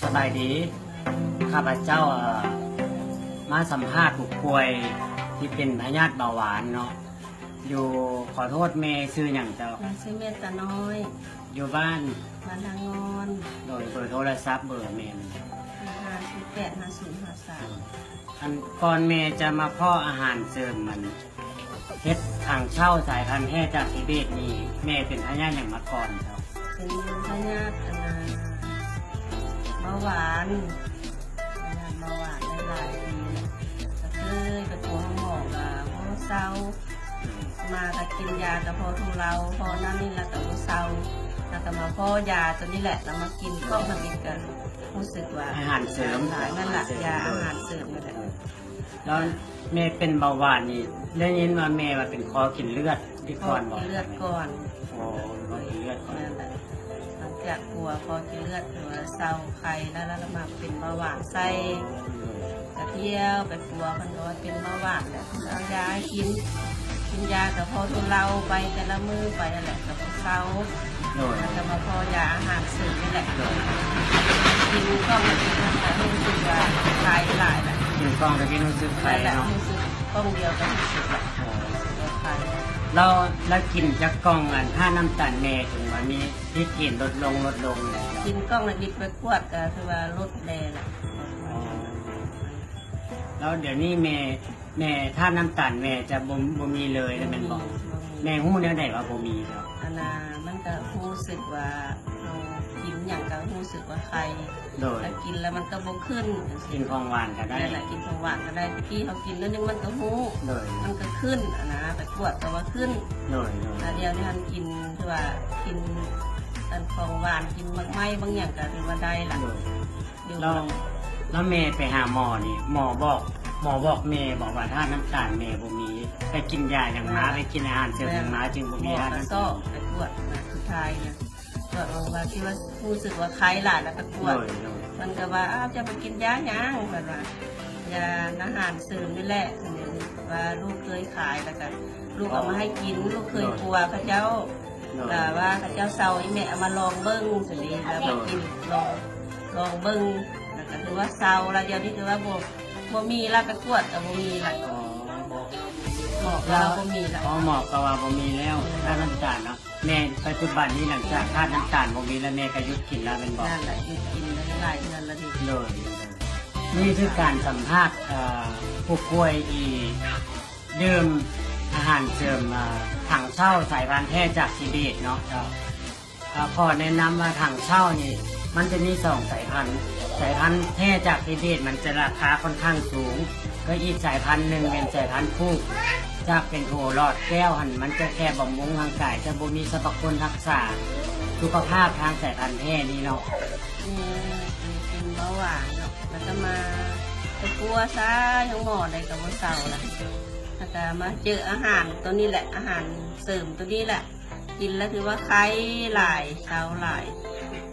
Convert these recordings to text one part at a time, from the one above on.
ສະບາຍດີ ຂ້າພະເຈົ້າ ເອີ່ ມາສຳພາດຜູ້ປ່ວຍທີ່ເປັນພະຍາດເບົາຫວານເນາະ ຢູ່ ຂໍໂທດ ແມ່ຊື່ຫຍັງເຈົ້າ? ຊື່ແມ່ຕານ້ອຍ ຢູ່ບ້ານ ບ້ານທ່າງ່ອນ. ໂດຍ ເບີໂທລະສັບ ເບີແມ່ນ ຫ້າ ຫ້າ ສູນ ແປດ ຫ້າ ສູນ ຫ້າ ສາມ. ອັນກ່ອນແມ່ຈະມາພໍ້ອາຫານເສີມ ມັນ ເຮັດຖັງເຊົ່າສາຍພັນແທ້ຈາກທິເບດນີ້ ແມ່ເປັນພະຍາດຫຍັງມາກ່ອນເຈົ້າ? ເປັນພະຍາດ ອັນນ່າ ເບົາຫວານ ພະຍາດເບົາຫວານໄດ້ຫຼາຍປີ ກະເຄີຍໄປປົວໂຮງໝໍກະບໍ່ເຊົາ ມາກະກິນຢາກະພໍທຸເລົາ ພໍນັ້ນນີ້ລະກະບໍ່ເຊົາ ລະກະມາພໍ້ຢາໂຕນີ້ແຫຼະ ລະມາກິນກ້ອງທຳອິດກະຮູ້ສຶກວ່າ ອາຫານເສີມ ຫຼາຍນັ້ນລະ ຢາອາຫານເສີມນັ້ນແຫຼະ. ແລ້ວແມ່ເປັນເບົາຫວານນີ້ ໄດ້ຍິນວ່າແມ່ວ່າເປັນຄໍກິນເລືອດ ທີ່ກ່ອນບໍ່? ເລືອດກ່ອນ. ໂອ້ ເລືອດກ່ອນ ນັ້ນແຫຼະ ຫຼັງຈາກປົວຄໍກິນເລືອດ ຫຼືວ່າເຊົາໄຄແລ້ວ ລະມາເປັນເບົາຫວານໃສ່ ກະທ່ຽວໄປປົວ ເພິ່ນກະວ່າເປັນເບົາຫວານແຫຼະ ເພິ່ນເອົາຢາໃຫ້ກິນ ກິນຢາກະພໍທຸເລົາໄປ ແຕ່ລະມື້ໄປຫັ້ນແຫຼະ ກະບໍ່ເຊົາ. ໂດຍ ລະກະມາພໍ້ຢາອາຫານເສີມນີ້ແຫຼະ ໂດຍ ກິນກ້ອງທຳອິດກະຮູ້ສຶກວ່າຄາຍຫຼາຍລະ ກິນກ້ອງທຳອິດຮູ້ສຶກຄາຍເນາະ ຮູ້ສຶກກ້ອງດຽວກະຮູ້ສຶກລະ ໂອ້ ຄາຍ. ແລ້ວ ແລ້ວກິນຈັກກ້ອງ ອັນທາດນ້ຳຕານແມ່ເຖິງວ່າມີ ມີເກນລົດລົງ ລົດລົງແຫຼະ? ກິນກ້ອງທຳອິດໄປກວດກະຄືວ່າລົດແດ່ລະ. ອໍ ແລ້ວດຽວນີ້ແມ່ ແມ່ທາດນ້ຳຕານແມ່ຈະບໍ່ ບໍ່ມີເລີຍແລ້ວແມ່ນບໍ່? ບໍ່ມີ ບໍ່ມີ. ແມ່ຮູ້ແນວໃດວ່າບໍ່ມີເນາະ? ອັນນ່າ ມັນກະຮູ້ສຶກວ່າເຮົາກິນຫຍັງກະຮູ້ສຶກວ່າໄຄ ໂດຍ ແລ້ວກິນແລ້ວມັນກະບໍ່ຂຶ້ນ ຈັ່ງຊີ້ ກິນຂອງຫວານກະໄດ້ ແມ່ນລະ ກິນຂອງຫວານກະໄດ້ ແຕ່ກີ້ເຮົາກິນໜ້ອຍໜຶ່ງມັນກະຮູ້ ໂດຍ ມັນກະຂຶ້ນຫັ້ນນະ ໄປກວດກະວ່າຂຶ້ນ ໂດຍ ໂດຍ ແລ້ວດຽວນີ້ຫັ້ນກິນ ຄືວ່າກິນອັນຂອງຫວານ ກິນໝາກໄມ້ບາງຫຍັງກະຖືວ່າໄດ້ລະ ໂດຍ. ແລ້ວ ແລ້ວແມ່ໄປຫາໝໍນີ້ ໝໍບອກ ໝໍບອກແມ່ບອກວ່າທາດນ້ຳຕານແມ່ບໍ່ມີ ໄປກິນຢາຫຍັງມາ ໄປກິນອາຫານເສີມຫຍັງມາ ຈຶ່ງບໍ່ມີທາດນ້ຳຕານ ໝໍກະຊອກໄປກວດນະ ສຸດທ້າຍນະ ກວດວ່າ ວ່າທີ່ວ່າຮູ້ສຶກວ່າໄຄຫຼາຍ ແລ້ວໄປກວດ ໂດຍ ໂດຍ ເພິ່ນກະວ່າ ອ້າວ ເຈົ້າໄປກິນຢາຫຍັງ ເພິ່ນວ່າ ຢາອາຫານເສີມນີ້ແຫຼະ ວ່າລູກເຄີຍຂາຍ ແລ້ວກະລູກເອົາມາໃຫ້ກິນ ລູກເຄີຍປົວເຂົາເຈົ້າ ໂດຍ ລະວ່າເຂົາເຈົ້າເຊົາ ອີ່ແມ່ເອົາມາລອງເບິ່ງ ຈັ່ງຊີ້ ລະມາກິນ ໂດຍ ລອງ ລອງເບິ່ງ ລະກະຖືວ່າເຊົາລະ ດຽວນີ້ຖືວ່າບໍ່ ບໍ່ມີລະ ໄປກວດກະບໍ່ມີລະ ອໍ ໝໍກະວ່າບໍ່ມີລະ ອໍ ໝໍກະວ່າບໍ່ມີແລ້ວ ອືມ ທາດນ້ຳຕານເນາະ. ແມ່ ປັດຈຸບັນນີ້ ຫຼັງຈາກທາດນ້ຳຕານບໍ່ມີແລ້ວ ແມ່ກະຢຸດກິນແລ້ວແມ່ນບໍ່? ນັ້ນລະ ຢຸດກິນໄດ້ຫຼາຍເດືອນລະເດ. ໂດຍ ໂດຍ ນີ້ຄືການສຳພາດ ເອີ່ ຜູ້ປ່ວຍທີ່ ດື່ມອາຫານເສີມ ອາ ຖັງເຊົ່າສາຍພັນແທ້ຈາກທິເບດເນາະ ເຈົ້າ. ອາ ຂໍແນະນຳວ່າຖັງເຊົ່ານີ້ ມັນຈະມີສອງສາຍພັນ. ສາຍພັນແທ້ຈາກທິເບດມັນຈະລາຄາຄ່ອນຂ້າງສູງ ແລະ ອີກສາຍພັນໜຶ່ງແມ່ນສາຍພັນພູກ ຈາກເປັນໂຖຫຼອດແກ້ວຫັ້ນ ມັນຈະແຄ່ບຳລຸງຮ່າງກາຍ ຈະບໍ່ມີສັບພະຄຸນຮັກສາສຸຂະພາບທາງສາຍພັນແທ້ນີ້ເນາະ. ແມ່ເປັນເບົາຫວານເນາະ ລະກະມາໄປປົວຊາໂຮງໝໍໃດກະບໍ່ເຊົາລະ ລະກະມາເຈີອາຫານໂຕນີ້ແຫຼະ ອາຫານເສີມໂຕນີ້ແຫຼະ ກິນລະຖືວ່າໄຄຫຼາຍ ເຊົາຫຼາຍ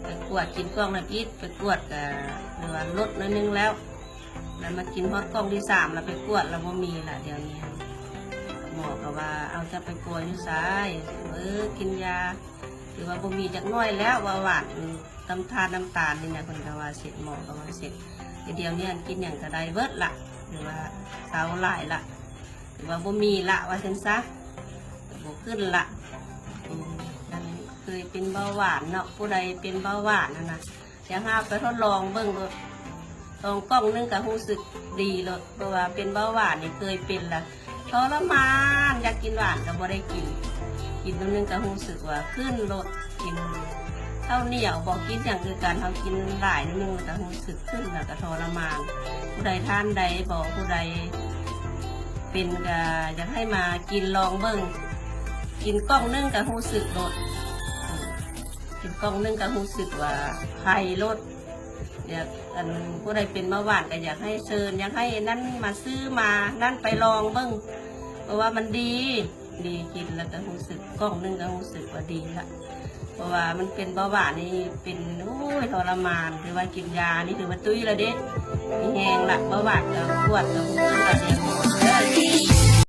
ໄປກວດກິນກ້ອງທຳອິດ ໄປກວດກະຖືວ່າລົດໜ້ອຍໜຶ່ງແລ້ວ ລະມາກິນຮອດກ້ອງທີສາມລະໄປກວດລະບໍ່ມີລະ ດຽວນີ້ ໝໍກະວ່າ ເອົາ ເຈົ້າໄປປົວຢູ່ໃສ? ເອີ ກິນຢາ ຖືວ່າບໍ່ມີຈັກໜ້ອຍແລ້ວ ວ່າຫວານ ອືມ ຕຳທາດນ້ຳຕານນີ້ນະ ເພິ່ນກະວ່າເສັດ ໝໍກະວ່າເສັດ ແຕ່ດຽວນີ້ຫັ້ນກິນຫຍັງກະໄດ້ເບິດລະ ຖືວ່າເຊົາຫຼາຍລະ ຖືວ່າບໍ່ມີລະ ວ່າຊັ້ນຊະ ກະບໍ່ຂຶ້ນລະ. ອືມ ອັນເຄີຍເປັນເບົາຫວານເນາະ ຜູ້ໃດເປັນເບົາຫວານຫັ້ນນະ ຢາກໃຫ້ເອົາໄປທົດລອງເບິ່ງໂລດ ສອງກ້ອງໜຶ່ງກະຮູ້ສຶກດີໂລດ ເພາະວ່າເປັນເບົາຫວານນີ້ເຄີຍເປັນລະ ທໍລະມານ ຢາກກິນຫວານກະບໍ່ໄດ້ກິນ ກິນໜ້ອຍໜຶ່ງກະຮູ້ສຶກວ່າຂຶ້ນໂລດ ກິນເຂົ້າໜຽວບໍ່ ກິນຫຍັງຄືກັນ ເຮົາກິນຫຼາຍໜ້ອຍໜຶ່ງລະກະຮູ້ສຶກຂຶ້ນ ລະກະທໍລະມານ. ຜູ້ໃດທ່ານໃດບໍ່ ຜູ້ໃດເປັນກະຢາກໃຫ້ມາກິນລອງເບິ່ງ ກິນກ້ອງໜຶ່ງກະຮູ້ສຶກໂລດ ກິນກ້ອງໜຶ່ງກະຮູ້ສຶກວ່າໄຄໂລດ. ຢາກ ອັນ ຜູ້ໃດເປັນເບົາຫວານກະຢາກໃຫ້ເຊີນ ຢາກໃຫ້ນັ້ນມາຊື້ມານັ້ນໄປລອງເບິ່ງ ເພາະວ່າມັນດີ ດີ ກິນລະກະຮູ້ສຶກ ກ້ອງໜຶ່ງກະຮູ້ສຶກວ່າດີລະ ເພາະວ່າມັນເປັນເບົາຫວານນີ້ເປັນ ໂອ້ຍ ທໍລະມານ ຖືວ່າກິນຢານີ້ຖືວ່າຕຸ້ຍລະເດ້ ມີແຮງລະ ເບົາຫວານກະກວດກະຮູ້ສຶກວ່າດີ.